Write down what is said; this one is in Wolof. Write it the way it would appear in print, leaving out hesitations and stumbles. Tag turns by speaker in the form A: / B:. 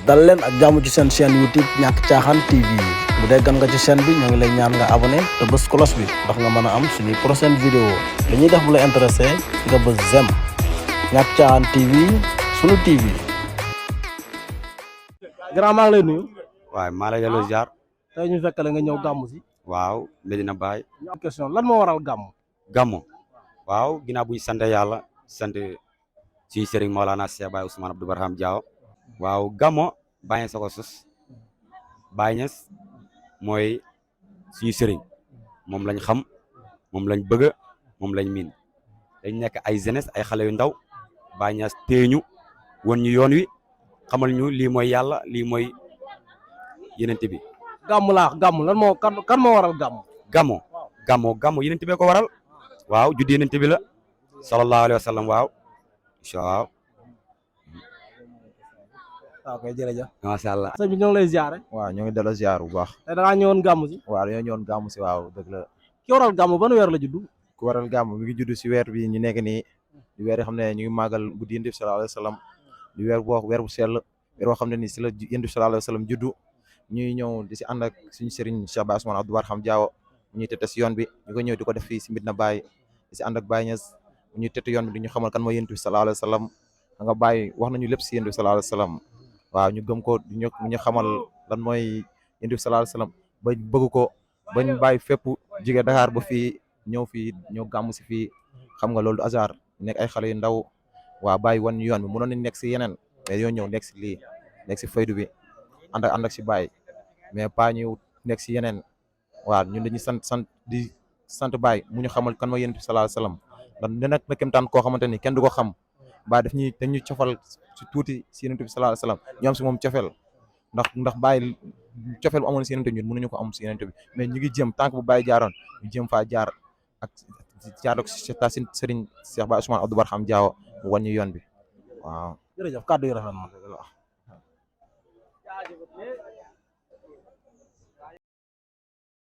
A: dal leen ak jàmm ci seen chaîne YouTube ñàkk caaxaan TV bu dee gan nga ci chaîne bi ñoo ngi lay ñaan nga abonné te bës cloche bi ndax nga mën a am suñuy prochaine vidéo li ñuy def bu la intéressé nga bës j'aime ñàkk caaxaan TV sunu TV. grand maa ngi lay nuyu.
B: waaw maa lay delloo ziar.
A: tey ñu fekk la nga ñëw gàmm si.
B: waaw Medina Baye.
A: ñu am question lan moo waral gàmm.
B: Gàmmu waaw ginnaaw bu ñu sant yàlla sant suñu sëriñ Maolana Cheikh Baye Ousmane Abdou Barham Diaw. waaw Gàmmu Baye Niass a ko sos Baye Niass mooy suñu sëriñ moom lañ xam moom lañ bëgg moom lañ miin dañ nekk ay jeunesse ay xale yu ndaw Baye Niass téeñu won ñu yoon wi xamal ñu lii mooy yàlla lii mooy yenente bi.
A: gàmm laa gàmm lan moo kan moo waral gàmm.
B: Gàmmu yenente bee ko waral waaw judd yenente bi la sallallahu alayhi wa sallam waaw incha allah.
A: waaw kay jërëjëf.
B: macha allah.
A: sëñ bi ñoo ngi lay ziare.
C: waaw ñoo ngi delloo ziar bu baax.
A: te da ngaa ñëwoon gàmm si.
C: waaw dañoo ñëwoon gàmm si waaw dëgg la.
A: ki waral gàmm ban weer la juddu.
C: ku waral gàmm mi ngi judd si weer bi ñu nekk nii di weer yoo xam ne ñu ngi màggal guddi Yonent bi sallallahu alayhi wa sallam di weer bu sell weer boo xam ne nii si la Yonent bi sallallahu alayhi wa sallam juddu ñuy ñëw di si ànd ak suñu sëriñ Cheikh Baye Ousmane Abdou Barham Diaw ñuy tete si yoon bi ñu ko ñëw di ko def fii si Medina Baye di si ànd ak Baye Niass ñuy tete yoon bi di ñu xamal kan mooy Yonent bi sallallahu alayhi wa sallam nga Baye wax nañu lépp si Yonent bi sallallahu alayhi wa sallam waaw ñu gëm ko ñu xamal lan mooy Yonent bi sallallahu alayhi wa sallam ba bëgg ko bañ bàyyi fépp jóge Dakar ba fii ñëw gàmm si fii xam nga loolu du hasard nekk ay xale yu ndaw waaw bàyyi wan ñu yoon bi mënoon nañ nekk si yeneen mais yoo ñëw nekk si lii nekk si faydu bi ànd ak si Baye mais pas ñu nekk si yeneen waaw ñun dañuy sant Baye mu ñu xamal kan mooy Yonent bi sallallahu alayhi wasallam ndax ne nag na kéemtaan koo xamante ni kenn du ko xam Baye dañuy cofal si tuuti si Yonent bi sallallahu alayhi wasallam ñu am si moom cofel ndax Baye cofel bu amoon si Yonent bi ñun mënuñu ko am si Yonent bi mais ñu ngi jëm tànk bu Baye jaaroon ñu jëm faa jaar ak jaarale ko si sëriñ Cheikh Baye Ousmane Abdou Barham Diaw mu wan ñu yoon bi waaw.
A: jërëjëf kàddu yi rafet na.